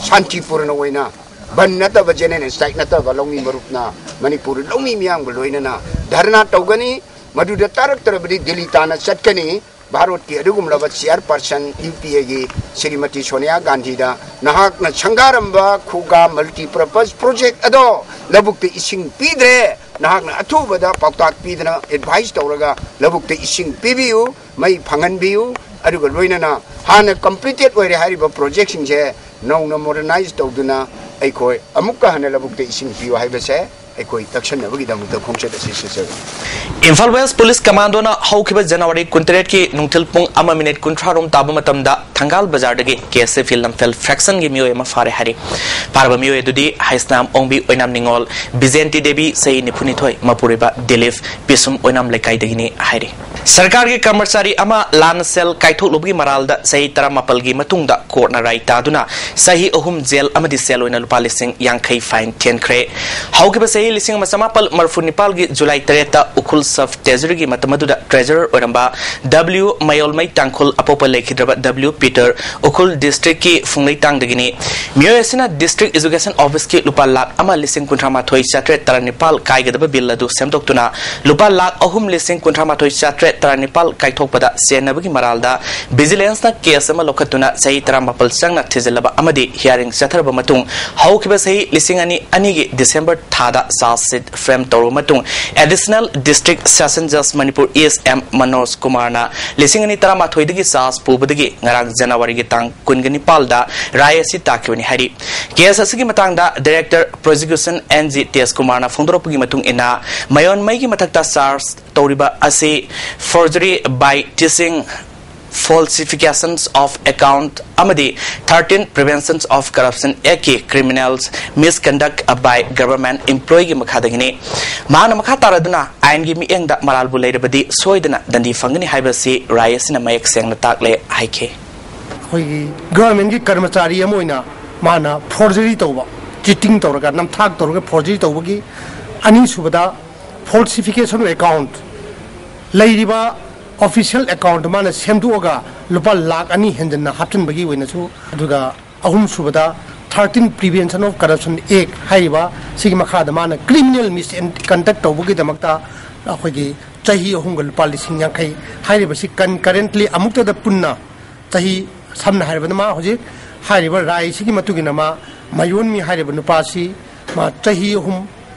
ꯁꯥꯟꯇꯤꯄꯨꯔꯅ ꯑꯣꯏꯅ ꯕꯟ ꯅꯠꯇꯕ, general strike ꯅꯠꯇꯕ, ꯂꯧꯃꯤ ꯃꯔꯨꯞꯅ ꯃꯅꯤꯄꯨꯔ ꯂꯧꯃꯤ ꯃꯤꯌꯥꯝꯒ ꯂꯣꯏꯅꯅ ꯙꯔꯅꯥ ꯇꯧꯒꯅꯤ꯫ ꯃꯗꯨꯗ ꯇꯥꯔꯛꯇ꯭ꯔꯕꯗꯤ ꯗꯤꯜꯂꯤ ꯇꯥꯟꯅ ꯆꯠꯀꯅꯤ꯫ ꯚꯥꯔꯠꯀꯤ ꯑꯗꯨꯒꯨꯝꯂꯕ chairperson UPAꯒꯤ ꯁ꯭ꯔꯤꯃꯇꯤ ꯁꯣꯅꯤꯌꯥ ꯒꯥꯟꯙꯤꯗ ꯅꯍꯥꯛꯅ ꯁꯪꯒꯥꯔꯝꯕ ꯈꯨꯒꯥ multipurpose project ꯑꯗꯣ ꯂꯧꯕꯨꯛꯇ ꯏꯁꯤꯡ ꯄꯤꯗ꯭ꯔꯦ, ꯅꯍꯥꯛꯅ ꯑꯊꯨꯕꯗ ꯄꯥꯎꯇꯥꯛ ꯄꯤꯗꯅ advice ꯇꯧꯔꯒ ꯂꯧꯕꯨꯛꯇ ꯏꯁꯤꯡ ꯄꯤꯕꯤꯌꯨ, ꯃꯩ ꯐꯪꯍꯟꯕꯤꯌꯨ, ꯑꯗꯨꯒ ꯂꯣꯏꯅꯅ ꯍꯥꯟꯅ completed ꯑꯣꯏꯔꯦ ꯍꯥꯏꯔꯤꯕ projectꯁꯤꯡꯁꯦ ꯅꯧꯅ modernize ꯇꯧꯗꯨꯅ ꯑꯩꯈꯣꯏ ꯑꯃꯨꯛꯀ ꯍꯟꯅ ꯂꯧꯕꯨꯛꯇ ꯏꯁꯤꯡ ꯄꯤꯌꯨ ꯍꯥꯏꯕꯁꯦ ꯑꯩꯈꯣꯏ ꯇꯛꯁꯟꯅꯕꯒꯤꯗꯃꯛꯇ ꯈꯣꯡꯆꯠ ꯑꯁꯤ ꯆꯠꯆꯕꯅꯤ꯫ ꯏꯝꯐꯥꯜ West Police Commandona ꯍꯧꯈꯤꯕ January ꯀꯨꯟꯇꯔꯦꯠꯀꯤ ꯅꯨꯡꯊꯤꯜ ꯄꯨꯡ ꯑꯃ minute ꯀꯨꯟꯊ꯭ꯔꯥ ꯔꯣꯝ ꯇꯥꯕ ꯃꯇꯝꯗ ꯊꯪꯒꯥꯜ ꯕꯖꯥꯔꯗꯒꯤ KSF ꯂꯝꯐꯦꯜ fractionꯒꯤ ꯃꯤꯑꯣꯏ ꯑꯃ ꯐꯥꯔꯦ ꯍꯥꯏꯔꯤ꯫ ꯐꯥꯔꯕ ꯃꯤꯑꯣꯏ ꯑꯗꯨꯗꯤ ꯍꯩꯁꯅꯥꯝ ꯑꯣꯡꯕꯤ ꯑꯣꯏꯅꯥꯝ ꯅꯤꯉꯣꯜ, ꯕꯤꯖꯦꯟꯇꯤ ꯗꯦꯕꯤ, ꯆꯍꯤ ꯅꯤꯐꯨꯅꯤꯊꯣꯏ, ꯃꯄꯨꯔꯣꯏꯕ ꯗꯤꯂꯤꯞ, ꯄꯤꯁꯨꯝ ꯑꯣꯏꯅꯥꯝ ꯂꯩꯀꯥꯏꯗꯒꯤꯅꯤ ꯍꯥꯏꯔꯤ꯫ ꯁꯔꯀꯥꯔꯒꯤ ꯀꯔꯃꯆꯥꯔꯤ ꯑꯃ ꯂꯥꯟꯅ ꯁꯦꯜ ꯀꯥꯏꯊꯣꯛꯂꯨꯕꯒꯤ ꯃꯔꯥꯜꯗ ꯆꯍꯤ ꯇꯔꯥꯃꯥꯄꯜꯒꯤ ꯃꯇꯨꯡꯗ ꯀꯣꯔꯠꯅ ꯔꯥꯏ ꯇꯥꯗꯨꯅ ꯆꯍꯤ ꯑꯍꯨꯝ ꯖꯦꯜ ꯑꯃꯗꯤ ꯁꯦꯜ ꯑꯣꯏꯅ ꯂꯨꯄꯥ ꯂꯤꯁꯤꯡ ꯌꯥꯡꯈꯩ ꯐꯥꯏꯟ ꯊꯤꯍꯟꯈ꯭ꯔꯦ꯫ ꯍꯧꯈꯤꯕ ꯆꯍꯤ ꯂꯤꯁꯤꯡ ꯑꯃ ꯆꯃꯥꯄꯜ ꯃꯔꯤꯐꯨ ꯅꯤꯄꯥꯜꯒꯤ ꯖꯨꯂꯥꯏ ꯇꯔꯦꯠꯇ ꯎꯈ꯭ꯔꯨꯜ ꯁꯕ ꯇ꯭ꯔꯦꯖꯔꯤꯒꯤ ꯃꯇꯝ ꯑꯗꯨꯗ ꯇ꯭ꯔꯦꯖꯔꯔ ꯑꯣꯏꯔꯝꯕ ꯗꯕ꯭ꯂꯤꯎ ꯃꯌꯣꯜꯃꯩ ꯇꯥꯡꯈꯨꯜ, ꯑꯄꯣꯛꯄ ꯂꯩꯈꯤꯗ꯭ꯔꯕ ꯗꯕ꯭ꯂꯤꯎ ꯄꯤꯇꯔ, ꯎꯈ꯭ꯔꯨꯜ ꯗꯤꯁꯇ꯭ꯔꯤꯛꯀꯤ ꯐꯨꯡꯂꯩꯇꯥꯡꯗꯒꯤꯅꯤ꯫ ꯃꯤꯑꯣꯏ ꯑꯁꯤꯅ ꯗꯤꯁꯇ꯭ꯔꯤꯛ ꯑꯦꯖꯨꯀꯦꯁꯟ ꯑꯣꯐꯤꯁꯀꯤ ꯂꯨꯄꯥ ꯂꯥꯈ ꯑꯃ ꯂꯤꯁꯤꯡ ꯀꯨꯟꯊ꯭ꯔꯥ ꯃꯥꯊꯣꯏ ꯆꯥꯇ꯭ꯔꯦꯠ ꯇꯔꯥꯅꯤꯄꯥꯜ ꯀꯥꯏꯒꯗꯕ ꯕꯤꯜ ꯑꯗꯨ ꯁꯦꯝꯗꯣꯛꯇꯨꯅ ꯂꯨꯄꯥ ꯂꯥꯈ ꯑꯍꯨꯝ ꯂꯤꯁꯤꯡ ꯀꯨꯟꯊ꯭ꯔꯥ ꯃꯥꯊꯣꯏ ꯆꯥꯇ꯭ꯔꯦꯠ ꯇꯔꯥꯅꯤꯄꯥꯜ ꯀꯥꯏꯊꯣꯛꯄꯗ ꯆꯦꯟꯅꯕꯒꯤ ꯃꯔꯥꯜꯗ ꯚꯤꯖꯤꯂꯦꯟꯁꯅ ꯀꯦꯁ ꯑꯃ ꯂꯧꯈꯠꯇꯨꯅ ꯆꯍꯤ ꯇꯔꯥꯃꯥꯄꯜ ꯆꯪꯅ ꯊꯤꯖꯤꯜꯂꯕ ꯑꯃꯗꯤ ꯍꯤꯌꯥꯔꯤꯡ ꯆꯠꯊꯔꯕ ꯃꯇꯨꯡ ꯍꯧꯈꯤꯕ ꯆꯍꯤ ꯂꯤꯁꯤꯡ ꯑꯅꯤ ꯑꯅꯤꯒꯤ ꯗꯤꯁꯦꯝꯕꯔ ꯊꯥꯗ ꯆꯥꯔꯖ ꯁꯤꯠ ꯐ꯭ꯔꯦꯝ ꯇꯧꯔꯕ ꯃꯇꯨꯡ ꯑꯦꯗꯤꯁꯅꯦꯜ ꯗꯤꯁꯇ꯭ꯔꯤꯛ ꯁꯦꯁꯟ ꯖꯖ ꯃꯅꯤꯄꯨꯔ ꯏꯁ ꯑꯦꯝ ꯃꯅꯣꯖ ꯀꯨꯃꯥꯔꯅ ꯂꯤꯁꯤꯡ ꯑꯅꯤ ꯇꯔꯥꯃꯥꯊꯣꯏꯗꯒꯤ ꯆꯥꯔꯖ ꯄꯨꯕꯗꯒꯤ ꯉꯔꯥꯡ ꯖꯅꯋꯥꯔꯤꯒꯤ ꯇꯥꯡ ꯀꯨꯟꯒ ꯅꯤꯄꯥꯜꯗ ꯔꯥꯏ ꯑꯁꯤ ꯇꯥꯈꯤꯕꯅꯤ ꯍꯥꯏꯔꯤ꯫ ꯀꯦꯁ ꯑꯁꯤꯒꯤ ꯃꯇꯥꯡꯗ ꯗꯥꯏꯔꯦꯛꯇꯔ ꯄ꯭ꯔꯣꯁꯤꯀ꯭ꯌꯨꯁꯟ ꯑꯦꯟ ꯖꯤ ꯇꯦꯖ ꯀꯨꯃꯥꯔꯅ ꯐꯣꯡꯗꯣꯔꯛꯄꯒꯤ ꯃꯇꯨꯡ ꯏꯟꯅ, ꯃꯌꯣꯟꯃꯩꯒꯤ ꯃꯊꯛꯇ ꯆꯥꯔꯖ ꯇꯧꯔꯤꯕ ꯑꯁꯤ forgery by teaching, falsifications of account ꯑꯃꯗꯤ thirteen Prevention of Corruption Act ꯀꯤ criminals misconduct by government employee ꯒꯤ ꯃꯈꯥꯗꯒꯤꯅꯤ꯫ ꯃꯍꯥꯛꯅ ꯃꯈꯥ ꯇꯥꯔꯗꯨꯅ ꯑꯥꯏꯟꯒꯤ ꯃꯤꯠꯌꯦꯡꯗ ꯃꯔꯥꯜꯕꯨ ꯂꯩꯔꯕꯗꯤ ꯁꯣꯏꯗꯅ ꯗꯟꯗꯤ ꯐꯪꯒꯅꯤ ꯍꯥꯏꯕꯁꯤ ꯔꯥꯏ ꯑꯁꯤꯅ ꯃꯌꯦꯛ ꯁꯦꯡꯅ ꯇꯥꯛꯂꯦ ꯍꯥꯏꯈꯤ꯫ ꯑꯩꯈꯣꯏꯒꯤ ꯒꯚꯔꯟꯃꯦꯟꯠꯀꯤ ꯀꯔꯃꯆꯥꯔꯤ ꯑꯃ ꯑꯣꯏꯅ ꯃꯥꯅ ꯐꯣꯔꯖꯔꯤ ꯇꯧꯕ, ꯆꯤꯇꯤꯡ ꯇꯧꯔꯒ, ꯅꯝꯊꯥꯛ ꯇꯧꯔꯒ ꯐꯣꯔꯖꯔꯤ ꯇꯧꯕꯒꯤ, ꯑꯅꯤꯁꯨꯕꯗ ꯐꯣꯜꯁꯤꯐꯤꯀꯦꯁꯟ ꯑꯦꯀꯥꯎꯟꯠ ꯂꯩꯔꯤꯕ ꯑꯣꯐꯤꯁꯤꯌꯦꯜ ꯑꯦꯀꯥꯎꯟꯠ ꯃꯥꯅ ꯁꯦꯝꯗꯣꯛꯑꯒ ꯂꯨꯄꯥ ꯂꯥꯈ ꯑꯅꯤ ꯍꯦꯟꯖꯟꯅ ꯍꯥꯞꯆꯤꯟꯕꯒꯤ ꯑꯣꯏꯅꯁꯨ, ꯑꯗꯨꯒ ꯑꯍꯨꯝꯁꯨꯕꯗ thirteen Prevention of Corruption Act ꯍꯥꯏꯔꯤꯕ ꯁꯤꯒꯤ ꯃꯈꯥꯗ ꯃꯥꯅ ꯀ꯭ꯔꯤꯃꯤꯅꯦꯜ ꯃꯤꯁꯀꯟꯗꯛ ꯇꯧꯕꯒꯤꯗꯃꯛꯇ ꯑꯩꯈꯣꯏꯒꯤ ꯆꯍꯤ ꯑꯍꯨꯝꯒ ꯂꯨꯄꯥ ꯂꯤꯁꯤꯡ ꯌꯥꯡꯈꯩ ꯍꯥꯏꯔꯤꯕꯁꯤ ꯀꯟꯀꯔꯦꯟꯠꯂꯤ ꯑꯃꯨꯛꯇꯗ ꯄꯨꯟꯅ ꯆꯍꯤ, ꯁꯝꯅ ꯍꯥꯏꯔꯕꯗ ꯃꯥ ꯍꯧꯖꯤꯛ ꯍꯥꯏꯔꯤꯕ ꯔꯥꯏꯁꯤꯒꯤ ꯃꯇꯨꯡ ꯏꯟꯅ ꯃꯥ ꯃꯌꯣꯟꯃꯤ ꯍꯥꯏꯔꯤꯕ ꯅꯨꯄꯥꯁꯤ ꯃꯥ ꯆꯍꯤ ꯑꯍꯨꯝ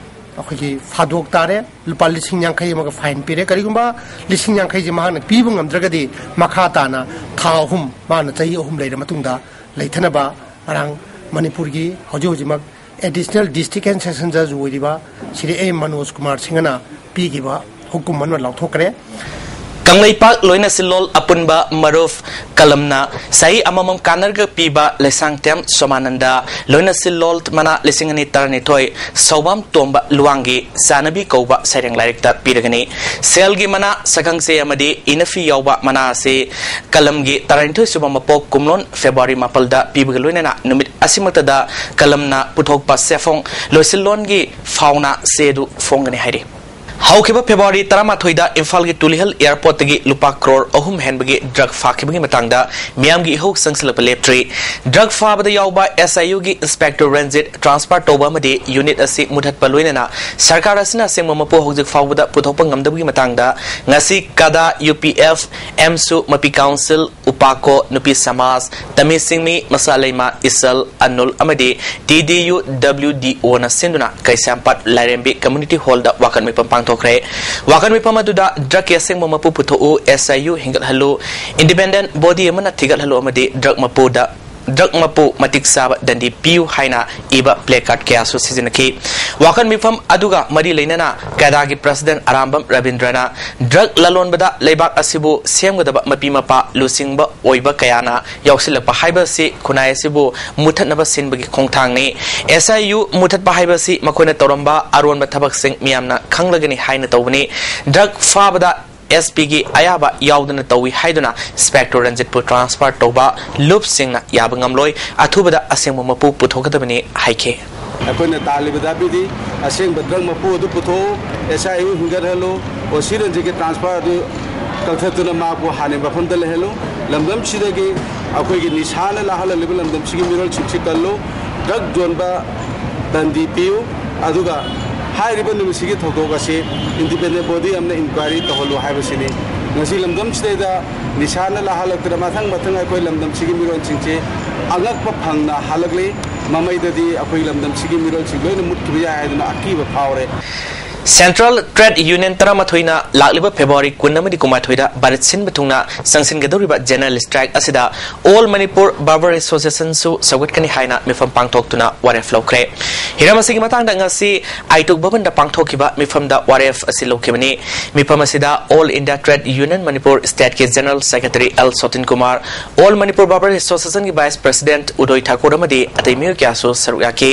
ꯑꯩꯈꯣꯏꯒꯤ ꯐꯥꯗꯣꯛ ꯇꯥꯔꯦ, ꯂꯨꯄꯥ ꯂꯤꯁꯤꯡ ꯌꯥꯡꯈꯩ ꯑꯃꯒ ꯐꯥꯏꯟ ꯄꯤꯔꯦ꯫ ꯀꯔꯤꯒꯨꯝꯕ ꯂꯤꯁꯤꯡ ꯌꯥꯡꯈꯩꯁꯤ ꯃꯍꯥꯛꯅ ꯄꯤꯕ ꯉꯝꯗ꯭ꯔꯒꯗꯤ ꯃꯈꯥ ꯇꯥꯅ ꯊꯥ ꯑꯍꯨꯝ, ꯃꯥꯅ ꯆꯍꯤ ꯑꯍꯨꯝ ꯂꯩꯔ ꯃꯇꯨꯡꯗ ꯂꯩꯊꯅꯕ ꯉꯔꯥꯡ ꯃꯅꯤꯄꯨꯔꯒꯤ ꯍꯧꯖꯤꯛ ꯍꯧꯖꯤꯛꯃꯛ ꯑꯦꯗꯤꯁꯅꯦꯜ ꯗꯤꯁꯇ꯭ꯔꯤꯛ ꯑꯦꯟ ꯁꯦꯁꯟ ꯖꯖ ꯑꯣꯏꯔꯤꯕ ꯁ꯭ꯔꯤ ꯑꯦ ꯃꯅꯣꯖ ꯀꯨꯃꯥꯔ ꯁꯤꯡꯍꯅ ꯄꯤꯈꯤꯕ ꯍꯨꯀꯨꯝ ꯑꯃ ꯂꯥꯎꯊꯣꯛꯈ꯭ꯔꯦ꯫ ꯀꯪꯂꯩꯄꯥꯛ ꯂꯣꯏꯅ ꯁꯤꯜꯂꯣꯜ ꯑꯄꯨꯟꯕ ꯃꯔꯨꯞ ꯀꯂꯝꯅ ꯆꯍꯤ ꯑꯃꯃꯝ ꯀꯥꯟꯅꯔꯒ ꯄꯤꯕ ꯂꯩꯁꯥꯡꯊꯦꯝ ꯁꯣꯃꯥꯅꯟꯗ ꯂꯣꯏꯅ ꯁꯤꯜꯂꯣꯜ ꯃꯅꯥ ꯂꯤꯁꯤꯡ ꯑꯅꯤ ꯇꯔꯥꯅꯤꯊꯣꯏ ꯁꯧꯕꯥꯝ ꯇꯣꯝꯕ ꯂꯨꯋꯥꯡꯒꯤ ꯆꯥꯅꯕꯤ ꯀꯧꯕ ꯁꯩꯔꯦꯡ ꯂꯥꯏꯔꯤꯛꯇ ꯄꯤꯔꯒꯅꯤ꯫ ꯁꯦꯜꯒꯤ ꯃꯅꯥ, ꯁꯛꯈꯪꯆꯦ ꯑꯃꯗꯤ ꯏꯅꯐꯤ ꯌꯥꯎꯕ ꯃꯅꯥ ꯑꯁꯤ ꯀꯂꯝꯒꯤ ꯇꯔꯥꯅꯤꯊꯣꯏ ꯁꯨꯕ ꯃꯄꯣꯛ ꯀꯨꯝꯂꯣꯟ ꯐꯦꯕ꯭ꯔꯨꯋꯥꯔꯤ ꯃꯥꯄꯜꯗ ꯄꯤꯕꯒ ꯂꯣꯏꯅꯅ ꯅꯨꯃꯤꯠ ꯑꯁꯤꯃꯛꯇꯗ ꯀꯂꯝꯅ ꯄꯨꯊꯣꯛꯄ ꯁꯦꯐꯣꯡ ꯂꯣꯏꯁꯤꯜꯂꯣꯟꯒꯤ ꯐꯥꯎꯅ ꯆꯦ ꯑꯗꯨ ꯐꯣꯡꯒꯅꯤ ꯍꯥꯏꯔꯤ꯫ ꯍꯧꯈꯤꯕ ꯐꯦꯕ꯭ꯔꯨꯋꯥꯔꯤ ꯇꯔꯥꯃꯥꯊꯣꯏꯗ ꯏꯝꯐꯥꯜꯒꯤ ꯇꯨꯂꯤꯍꯜ ꯑꯦꯌꯔꯄꯣꯔꯠꯇꯒꯤ ꯂꯨꯄꯥ ꯀ꯭ꯔꯣꯔ ꯑꯍꯨꯝ ꯍꯦꯟꯕꯒꯤ ꯗ꯭ꯔꯒ ꯐꯥꯈꯤꯕꯒꯤ ꯃꯇꯥꯡꯗ ꯃꯤꯌꯥꯝꯒꯤ ꯏꯍꯧ ꯆꯪꯁꯤꯜꯂꯛꯄ ꯂꯦꯞꯇ꯭ꯔꯤ꯫ ꯗ꯭ꯔꯒ ꯐꯥꯕꯗ ꯌꯥꯎꯕ ꯑꯦꯁ ꯑꯥꯏ ꯌꯨꯒꯤ ꯏꯟꯁꯄꯦꯛꯇꯔ ꯔꯟꯖꯤꯠ ꯇ꯭ꯔꯥꯟꯁꯐꯔ ꯇꯧꯕ ꯑꯃꯗꯤ ꯌꯨꯅꯤꯠ ꯑꯁꯤ ꯃꯨꯊꯠꯄ ꯂꯣꯏꯅꯅ ꯁꯔꯀꯥꯔ ꯑꯁꯤꯅ ꯑꯁꯦꯡꯕ ꯃꯄꯨ ꯍꯧꯖꯤꯛ ꯐꯥꯎꯕꯗ ꯄꯨꯊꯣꯛꯄ ꯉꯝꯗꯕꯒꯤ ꯃꯇꯥꯡꯗ ꯉꯁꯤ ꯀꯗꯥ, ꯌꯨ ꯄꯤ ꯑꯦꯐ, ꯑꯦꯝꯁꯨ, ꯃꯄꯤ ꯀꯥꯎꯟꯁꯤꯜ, ꯎꯄꯥꯀꯣ, ꯅꯨꯄꯤ ꯁꯃꯥꯖ, ꯇꯃꯤ ꯁꯤꯡꯃꯤ, ꯃꯁꯥ ꯂꯩꯃ, ꯏꯁꯜ, ꯑꯅꯨꯜ ꯑꯃꯗꯤ ꯇꯤ ꯗꯤ ꯌꯨ ꯗꯕ꯭ꯂꯤꯎ ꯗꯤ ꯑꯣꯅ ꯁꯤꯟꯗꯨꯅ ꯀꯩꯁꯥꯝꯄꯥꯠ ꯂꯥꯏꯔꯦꯝꯕꯤ ꯀꯝꯃ꯭ꯌꯨꯅꯤꯇꯤ ꯍꯣꯜꯗ ꯋꯥꯀꯠ ꯃꯤꯐꯝ ꯄꯥꯡꯊꯣꯛꯈ꯭ꯔꯦ꯫ ꯋꯥꯀꯠ ꯃꯤꯐꯝ ꯑꯗꯨꯗ ꯗ꯭ꯔꯒꯀꯤ ꯑꯁꯦꯡꯕ ꯃꯄꯨ ꯄꯨꯊꯣꯛꯎ, ꯑꯦꯁ ꯑꯥꯏ ꯌꯨ ꯍꯤꯡꯒꯠꯍꯜꯂꯨ, ꯏꯟꯗꯤꯄꯦꯟꯗꯦꯟꯠ ꯕꯣꯗꯤ ꯑꯃꯅ ꯊꯤꯒꯠꯍꯜꯂꯨ ꯑꯃꯗꯤ ꯗ꯭ꯔꯒ ꯃꯄꯨꯗ, ꯗ꯭ꯔꯒ ꯃꯄꯨ ꯃꯇꯤꯛ ꯆꯥꯕ ꯗꯟꯗꯤ ꯄꯤꯌꯨ ꯍꯥꯏꯅ ꯏꯕ ꯄ꯭ꯂꯦ ꯀꯥꯔꯗ ꯀꯌꯥꯁꯨ ꯁꯤꯖꯤꯟꯅꯈꯤ꯫ ꯋꯥꯀꯠ ꯃꯤꯐꯝ ꯑꯗꯨꯒ ꯃꯔꯤ ꯂꯩꯅꯅ ꯀꯦꯗꯥꯒꯤ ꯄ꯭ꯔꯁꯤꯗꯦꯟꯠ ꯑꯔꯥꯝꯕꯝ ꯔꯕꯤꯟꯗ꯭ꯔꯅ ꯗ꯭ꯔꯒ ꯂꯂꯣꯟꯕꯗ ꯂꯩꯕꯥꯛ ꯑꯁꯤꯕꯨ ꯁꯦꯝꯒꯗꯕ ꯃꯄꯤ ꯃꯄꯥ ꯂꯨꯆꯤꯡꯕ ꯑꯣꯏꯕ ꯀꯌꯥꯅ ꯌꯥꯎꯁꯤꯜꯂꯛꯄ ꯍꯥꯏꯕ ꯑꯁꯤ ꯈꯨꯟꯅꯥꯏ ꯑꯁꯤꯕꯨ ꯃꯨꯊꯠꯅꯕ ꯁꯤꯟꯕꯒꯤ ꯈꯣꯡꯊꯥꯡꯅꯤ꯫ ꯑꯦꯁ ꯑꯥꯏ ꯌꯨ ꯃꯨꯊꯠꯄ ꯍꯥꯏꯕ ꯑꯁꯤ ꯃꯈꯣꯏꯅ ꯇꯧꯔꯝꯕ ꯑꯔꯣꯟꯕ ꯊꯕꯛꯁꯤꯡ ꯃꯤꯌꯥꯝꯅ ꯈꯪꯂꯒꯅꯤ ꯍꯥꯏꯅ ꯇꯧꯕꯅꯤ꯫ ꯗ꯭ꯔꯒ ꯐꯥꯕꯗ ꯑꯦꯁ ꯄꯤꯒꯤ ꯑꯌꯥꯕ ꯌꯥꯎꯗꯅ ꯇꯧꯏ ꯍꯥꯏꯗꯨꯅ ꯏꯟꯁꯄꯦꯛꯇꯔ ꯔꯟꯖꯤꯠꯄꯨ ꯇ꯭ꯔꯥꯟꯁꯐꯔ ꯇꯧꯕ ꯂꯨꯞꯁꯤꯡꯅ ꯌꯥꯕ ꯉꯝꯂꯣꯏ꯫ ꯑꯊꯨꯕꯗ ꯑꯁꯦꯡꯕ ꯃꯄꯨ ꯄꯨꯊꯣꯛꯀꯗꯕꯅꯤ ꯍꯥꯏꯈꯤ꯫ ꯑꯩꯈꯣꯏꯅ ꯇꯥꯜꯂꯤꯕ ꯗꯥꯕꯤꯗꯤ ꯑꯁꯦꯡꯕ ꯗ꯭ꯔꯒ ꯃꯄꯨ ꯑꯗꯨ ꯄꯨꯊꯣꯛꯎ, ꯑꯦꯁ ꯑꯥꯏ ꯌꯨ ꯍꯤꯡꯒꯠꯍꯜꯂꯨ, ꯑꯣ ꯁꯤ ꯔꯟꯖꯤꯠꯀꯤ ꯇ꯭ꯔꯥꯟꯁꯐꯔ ꯑꯗꯨ ꯀꯛꯊꯠꯇꯨꯅ ꯃꯍꯥꯛꯄꯨ ꯍꯥꯟꯅꯒꯤ ꯃꯐꯝꯗ ꯂꯩꯍꯜꯂꯨ꯫ ꯂꯝꯗꯝꯁꯤꯗꯒꯤ ꯑꯩꯈꯣꯏꯒꯤ ꯅꯤꯁꯥꯅ ꯂꯥꯛꯍꯜꯂꯛꯂꯤꯕ ꯂꯝꯗꯝꯁꯤꯒꯤ ꯃꯤꯔꯣꯜꯁꯤꯡꯁꯤ ꯀꯜꯂꯨ, ꯗ꯭ꯔꯒ ꯌꯣꯟꯕ ꯗꯟꯗꯤ ꯄꯤꯌꯨ, ꯑꯗꯨꯒ ꯍꯥꯏꯔꯤꯕ ꯅꯨꯃꯤꯠꯁꯤꯒꯤ ꯊꯧꯗꯣꯛ ꯑꯁꯤ ꯏꯟꯗꯤꯄꯦꯟꯗꯦꯟꯠ ꯕꯣꯗꯤ ꯑꯃꯅ ꯏꯟꯀ꯭ꯋꯥꯏꯔꯤ ꯇꯧꯍꯜꯂꯨ ꯍꯥꯏꯕꯁꯤꯅꯤ꯫ ꯉꯁꯤ ꯂꯝꯗꯝꯁꯤꯗꯩꯗ ꯅꯤꯁꯥꯅ ꯂꯥꯛꯍꯜꯂꯛꯇꯅ ꯃꯊꯪ ꯃꯊꯪ ꯑꯩꯈꯣꯏ ꯂꯝꯗꯝꯁꯤꯒꯤ ꯃꯤꯔꯣꯜꯁꯤꯡꯁꯤ ꯑꯉꯛꯄ ꯐꯪꯅ ꯍꯜꯂꯛꯂꯤ꯫ ꯃꯃꯩꯗꯗꯤ ꯑꯩꯈꯣꯏ ꯂꯝꯗꯝꯁꯤꯒꯤ ꯃꯤꯔꯣꯜꯁꯤꯡ ꯂꯣꯏꯅ ꯃꯨꯠꯈꯤꯕ ꯌꯥꯏ ꯍꯥꯏꯗꯨꯅ ꯑꯀꯤꯕ ꯐꯥꯎꯔꯦ꯫ Central Trade Union ꯇꯔꯥꯃꯥꯊꯣꯏꯅ ꯂꯥꯛꯂꯤꯕ February ꯀꯨꯟ ꯑꯃꯗꯤ ꯀꯨꯟꯃꯥꯊꯣꯏꯗ ꯚꯥꯔꯠ ꯁꯤꯟꯕ ꯊꯨꯡꯅ ꯆꯪꯁꯤꯟꯒꯗꯧꯔꯤꯕ general strike ꯑꯁꯤꯗ All Manipur Barber Association ꯁꯨ ꯁꯧꯒꯠꯀꯅꯤ ꯍꯥꯏꯅ ꯃꯤꯐꯝ ꯄꯥꯡꯊꯣꯛꯇꯨꯅ ꯋꯥꯔꯦꯞ ꯂꯧꯈ꯭ꯔꯦ꯫ ꯍꯤꯔꯝ ꯑꯁꯤꯒꯤ ꯃꯇꯥꯡꯗ ꯉꯁꯤ ꯑꯥꯏꯇꯨꯛ ꯚꯕꯟꯗ ꯄꯥꯡꯊꯣꯛꯈꯤꯕ ꯃꯤꯐꯝꯗ ꯋꯥꯔꯦꯞ ꯑꯁꯤ ꯂꯧꯈꯤꯕꯅꯤ꯫ ꯃꯤꯐꯝ ꯑꯁꯤꯗ All India Trade Union Manipur State ꯀꯤ General Secretary L Sotin Kumar, All Manipur Barber Association ꯒꯤ Vice President ꯎꯗꯣꯏ ꯊꯥꯀꯨꯔ ꯑꯃꯗꯤ ꯑꯇꯩ ꯃꯤꯑꯣꯏ ꯀꯌꯥꯁꯨ ꯁꯔꯨꯛ ꯌꯥꯈꯤ꯫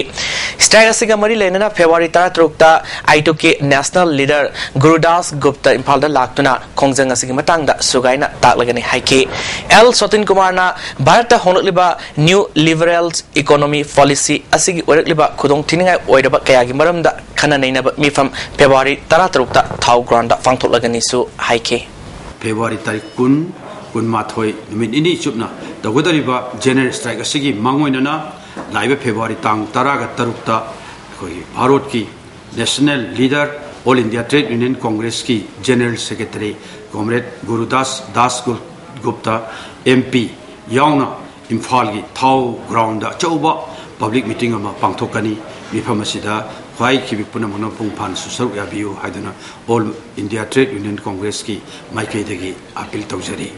Strike ꯑꯁꯤꯒ ꯃꯔꯤ ꯂꯩꯅꯅ February ꯇꯔꯥꯇꯔꯨꯛꯇ ꯑꯥꯏꯇꯨꯛꯀꯤ national leader ꯒꯨꯔꯨꯗꯥꯁ ꯒꯨꯞꯇ ꯏꯝꯐꯥꯜꯗ ꯂꯥꯛꯇꯨꯅ ꯈꯣꯡꯖꯪ ꯑꯁꯤꯒꯤ ꯃꯇꯥꯡꯗ ꯁꯨꯒꯥꯏꯅ ꯇꯥꯛꯂꯒꯅꯤ ꯍꯥꯏꯈꯤ꯫ ꯑꯦꯜ ꯁꯣꯇꯤꯟ ꯀꯨꯃꯥꯔꯅ ꯚꯥꯔꯠꯇ ꯍꯣꯡꯂꯛꯂꯤꯕ new liberal economy policy ꯑꯁꯤꯒꯤ ꯑꯣꯏꯔꯛꯂꯤꯕ ꯈꯨꯗꯣꯡꯊꯤꯅꯤꯡꯉꯥꯏ ꯑꯣꯏꯔꯕ ꯀꯌꯥꯒꯤ ꯃꯔꯝꯗ ꯈꯟꯅ ꯅꯩꯅꯕ ꯃꯤꯐꯝ February ꯇꯔꯥꯇꯔꯨꯛꯇ ꯊꯥꯎ ꯒ꯭ꯔꯥꯎꯟꯗ ꯄꯥꯡꯊꯣꯛꯂꯒꯅꯤꯁꯨ ꯍꯥꯏꯈꯤ꯫ February ꯇꯥꯔꯤꯛ ꯀꯨꯟ, ꯀꯨꯟꯃꯥꯊꯣꯏ, ꯅꯨꯃꯤꯠ ꯅꯤꯅꯤ ꯆꯨꯞꯅ ꯇꯧꯒꯗꯧꯔꯤꯕ general strike ꯑꯁꯤꯒꯤ ꯃꯥꯡꯑꯣꯏꯅꯅ ꯂꯥꯛꯏꯕ February ꯇꯥꯡ ꯇꯔꯥꯒ ꯇꯔꯨꯛꯇ ꯑꯩꯈꯣꯏꯒꯤ ꯚꯥꯔꯠꯀꯤ national leader, All India Trade Union Congress ꯀꯤ General Secretary Comrade ꯒꯨꯔꯨꯗꯥꯁ Das ꯒꯨ-, Gupta M P ꯌꯥꯎꯅ ꯏꯝꯐꯥꯜꯒꯤ ꯊꯥꯎ ꯒ꯭ꯔꯥꯎꯟꯗ ꯑꯆꯧꯕ public meeting ꯑꯃ ꯄꯥꯡꯊꯣꯛꯀꯅꯤ꯫ ꯃꯤꯐꯝ ꯑꯁꯤꯗ ꯈ꯭ꯋꯥꯏ ꯈꯤꯕꯤꯛ ꯄꯨꯝꯅꯃꯛꯅ ꯃꯄꯨꯡ ꯐꯥꯅꯁꯨ ꯁꯔꯨꯛ ꯌꯥꯕꯤꯌꯨ ꯍꯥꯏꯗꯨꯅ All India Trade Union Congress ꯀꯤ ꯃꯥꯏꯀꯩꯗꯒꯤ appeal ꯇꯧꯖꯔꯤ꯫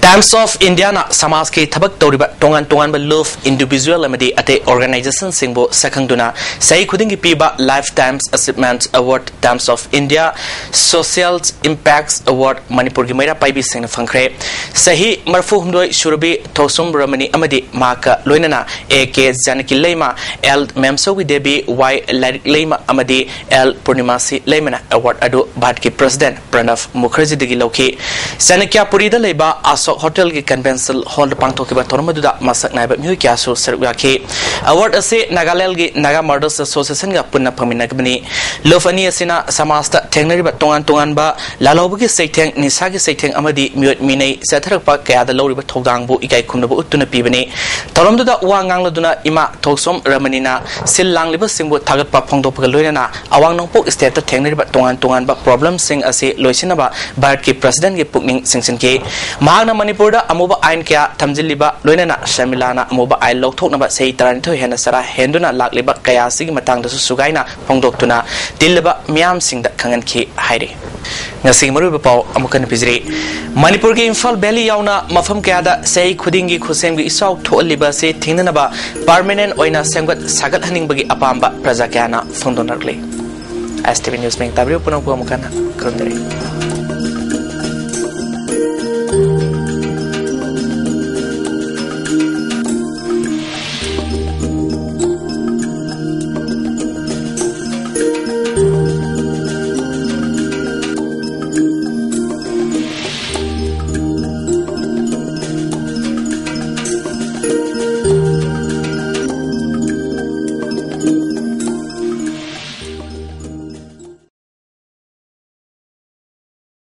Times of India ꯅ ꯁꯃꯥꯖꯀꯤ ꯊꯕꯛ ꯇꯧꯔꯤꯕ ꯇꯣꯉꯥꯟ ꯇꯣꯉꯥꯟꯕ ꯂꯨꯞ, individual ꯑꯃꯗꯤ ꯑꯇꯩ organization ꯁꯤꯡꯕꯨ ꯁꯛꯈꯪꯗꯨꯅ ꯆꯍꯤ ꯈꯨꯗꯤꯡꯒꯤ ꯄꯤꯕ Lifetime Achievement Award, Times of India Social Impact Award ꯃꯅꯤꯄꯨꯔꯒꯤ ꯃꯩꯔꯥ ꯄꯥꯏꯕꯤꯁꯤꯡꯅ ꯐꯪꯈ꯭ꯔꯦ꯫ ꯆꯍꯤ ꯃꯔꯤꯐꯨ ꯍꯨꯝꯗꯣꯏ ꯁꯨꯔꯕꯤ ꯊꯣꯛꯁꯨꯝ ꯔꯃꯅꯤ ꯑꯃꯗꯤ ꯃꯍꯥꯛꯀ ꯂꯣꯏꯅꯅ A K Janaki Leima, L ꯃꯦꯝꯁꯧꯒꯤ Devi, Y ꯂꯥꯏꯔꯤꯛ ꯂꯩꯃ ꯑꯃꯗꯤ L ꯄꯨꯔꯅꯤꯃꯥꯁꯤ ꯂꯩꯃꯅ award ꯑꯗꯨ ꯚꯥꯔꯠꯀꯤ President ꯄ꯭ꯔꯅꯕ ꯃꯨꯈꯔꯖꯤꯗꯒꯤ ꯂꯧꯈꯤ꯫ ꯆꯥꯅꯀ꯭ꯌꯥꯄꯨꯔꯤꯗ ꯂꯩꯕ ꯑꯁꯣꯛ ꯍꯣꯇꯦꯜꯒꯤ convention hall ꯗ ꯄꯥꯡꯊꯣꯛꯈꯤꯕ ꯊꯧꯔꯝ ꯑꯗꯨꯗ ꯃꯁꯛ ꯅꯥꯏꯕ ꯃꯤꯑꯣꯏ ꯀꯌꯥꯁꯨ ꯁꯔꯨꯛ ꯌꯥꯈꯤ꯫ Award ꯑꯁꯤ ꯅꯥꯒꯥꯂꯦꯟꯗꯒꯤ Naga Mothers Association ꯒ ꯄꯨꯟꯅ ꯐꯪꯃꯤꯟꯅꯈꯤꯕꯅꯤ꯫ ꯂꯨꯞ ꯑꯅꯤ ꯑꯁꯤꯅ ꯁꯃꯥꯖꯇ ꯊꯦꯡꯅꯔꯤꯕ ꯇꯣꯉꯥꯟ ꯇꯣꯉꯥꯟꯕ ꯂꯥꯜꯍꯧꯕꯒꯤ ꯆꯩꯊꯦꯡ, ꯅꯤꯁꯥꯒꯤ ꯆꯩꯊꯦꯡ ꯑꯃꯗꯤ ꯃꯤꯑꯣꯠ ꯃꯤꯅꯩ ꯆꯠꯊꯔꯛꯄ ꯀꯌꯥꯗ ꯂꯧꯔꯤꯕ ꯊꯧꯗꯥꯡꯕꯨ ꯏꯀꯥꯏ ꯈꯨꯝꯅꯕ ꯎꯠꯇꯨꯅ ꯄꯤꯕꯅꯤ꯫ ꯊꯧꯔꯝꯗꯨꯗ ꯋꯥ ꯉꯥꯡꯂꯗꯨꯅ ꯏꯃꯥ ꯊꯣꯛꯁꯣꯝ ꯔꯃꯅꯤꯅ ꯁꯤꯜ ꯂꯥꯡꯂꯤꯕꯁꯤꯡꯕꯨ ꯊꯥꯒꯠꯄ ꯐꯣꯡꯗꯣꯛꯄꯒ ꯂꯣꯏꯅꯅ ꯑꯋꯥꯡ ꯅꯣꯡꯄꯣꯛ state ꯇ ꯊꯦꯡꯅꯔꯤꯕ ꯇꯣꯉꯥꯟ ꯇꯣꯉꯥꯟꯕ problem ꯁꯤꯡ ꯑꯁꯤ ꯂꯣꯏꯁꯤꯟꯅꯕ ꯚꯥꯔꯠꯀꯤ President ꯀꯤ ꯄꯨꯛꯅꯤꯡ ꯆꯤꯡꯁꯤꯟꯈꯤ꯫ ꯃꯍꯥꯛꯅ ꯃꯅꯤꯄꯨꯔꯗ ꯑꯃꯨꯕ ꯑꯥꯏꯟ ꯀꯌꯥ ꯊꯝꯖꯤꯜꯂꯤꯕ, ꯂꯣꯏꯅꯅ ꯁꯔꯃꯤꯂꯥꯅ ꯑꯃꯨꯕ ꯑꯥꯏꯟ ꯂꯧꯊꯣꯛꯅꯕ ꯆꯍꯤ ꯇꯔꯥꯅꯤꯊꯣꯏ ꯍꯦꯟꯅ ꯆꯔꯥ ꯍꯦꯟꯗꯨꯅ ꯂꯥꯛꯂꯤꯕ ꯀꯌꯥ ꯑꯁꯤꯒꯤ ꯃꯇꯥꯡꯗꯁꯨ ꯁꯨꯒꯥꯏꯅ ꯐꯣꯡꯗꯣꯛꯇꯨꯅ ꯇꯤꯜꯂꯕ ꯃꯤꯌꯥꯝꯁꯤꯡꯗ ꯈꯪꯍꯟꯈꯤ ꯍꯥꯏꯔꯤ꯫ ꯉꯁꯤꯒꯤ ꯃꯔꯨꯑꯣꯏꯕ ꯄꯥꯎ ꯑꯃꯨꯛ ꯍꯟꯅ ꯄꯤꯖꯔꯤ꯫ ꯃꯅꯤꯄꯨꯔꯒꯤ ꯏꯝꯐꯥꯜ ꯚꯦꯂꯤ ꯌꯥꯎꯅ ꯃꯐꯝ ꯀꯌꯥꯗ ꯆꯍꯤ ꯈꯨꯗꯤꯡꯒꯤ ꯈꯨꯠꯁꯦꯝꯒꯤ ꯏꯆꯥꯎ ꯊꯣꯛꯍꯜꯂꯤꯕ ꯑꯁꯤ ꯊꯤꯡꯅꯅꯕ ꯄꯥꯔꯃꯦꯅꯦꯟ ꯑꯣꯏꯅ ꯁꯦꯝꯒꯠ ꯁꯥꯒꯠꯍꯟꯅꯤꯡꯕꯒꯤ ꯑꯄꯥꯝꯕ ꯄ꯭ꯔꯖꯥ ꯀꯌꯥꯅ ꯐꯣꯡꯗꯣꯛꯅꯔꯛꯂꯤ꯫ ꯑꯦꯁ ꯇꯤ ꯚꯤ ꯅ꯭ꯌꯨꯁ ꯃꯤꯡ ꯇꯥꯕꯤꯔꯤꯕ ꯄꯨꯝꯅꯃꯛꯄꯨ ꯑꯃꯨꯛ ꯍꯟꯅ ꯈꯨꯔꯨꯝꯖꯔꯤ꯫